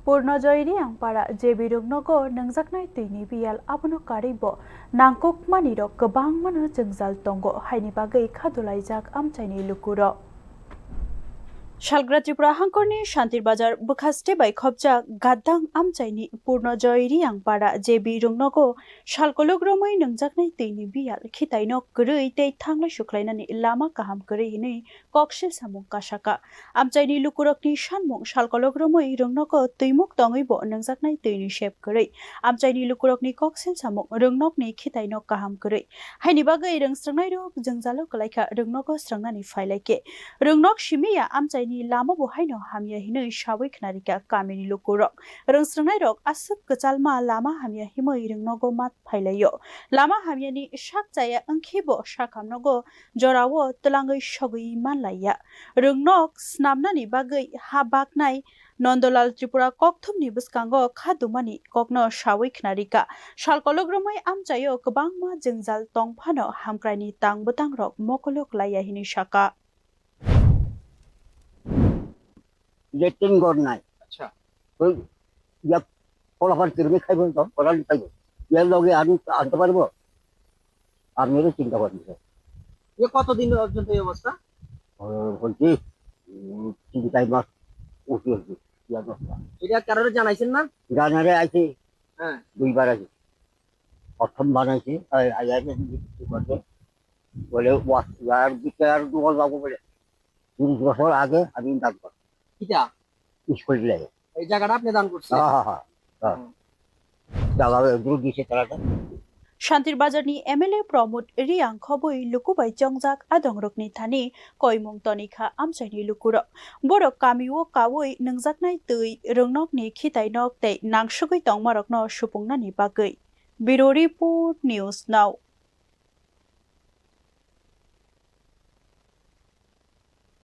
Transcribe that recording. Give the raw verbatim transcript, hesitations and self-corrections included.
Purnojoy Riangpara J B Rungnogo nwngjaknai twini biyal abono karwi bo nangkukmani rok kwbangmano jwngjal tongo haini bagwi kha dulaijak amchaini lukurok. Salgra Tripura hangkorni Shantir Bazar bwkhaste bai khopjak Gaddang amchaini Purnojoy Riangpara J B Rungnogo salkolok romwi nwngjaknai twini biyal khitaino kwrwi tei thanglai sukhlainani lama kaham kwrwi hinwi koksil samung kasaka. Amchaini lukurokni sanmung salkolok romwi rwngnogo twimuk tongwi bo nwngjaknai twini sep kwrwi. Amchaini lukurokni koksil samung rwngnokni khitaino kaham kwrwi. Haini bagwi rwngsrwngnairok jwngjalo kwlaikha rwngnogo srwngnani phailaikhe. Rwngnok simiya amchaini lama bo haino hamya hinwi sawi khnarikha kamini lukurok. Rwngsrwngnairok aswk kwchalma lama hamya himwi rwngnogo mat phailaio. Lama hamyani sak chaya wngkhe bo sakhamnogo jorao twlangwi sogwi manlaiya. Rwngnok snamnani bagwi ha baknai Nondolal Tripura kokthumni bwskango kha dumani kokno sawi khnarikha. Salkolok romwi amchaio kwbangma jwngjal tongphano hamkraini tang bwtangrok mokolo klaiya hinwi saka. যে তিন ঘর নাই। আচ্ছা। ওই ইয়া পোলাপান কিনে খাইবো তো, ওরা খাইবো। এর লগে আমি আনতে পারবো? আপনিও চিন্তা করেন, স্যার। এ কতদিন পর্যন্ত এই অবস্থা? ও, বলছি, উম, তিন চার মাস উঠে হচ্ছে, এই অবস্থা। এটা কারোর জানাইছেন না? জানারে আইছি, হ্যাঁ। দুইবার আইছি। প্রথম বানাইছি, আই-, আই-, আই-, আই-, বলে, ওয়া-, ইয়ার ভিতরে আর দোকান যাবো বলে। তিরিশ বছর আগে আমি দান করছি। কিতা? স্কুল লেগে। এই জায়গাটা আপনি দান করছেন? হ্যাঁ, হ্যাঁ, হ্যাঁ, হ্যাঁ। হুম। জায়গা এগুলো দিছে তারা তো। Shantir Bazarni M L A Pramod Riang khobwi lukubai chongjak adongrokni thani koimung tonikha amchaini lukurok. Borok kamio kaui nwngjaknai twi rwngnokni khitainok tei nangsugwi tongmarokno supungnani bagwi. Bureau Report, News Now.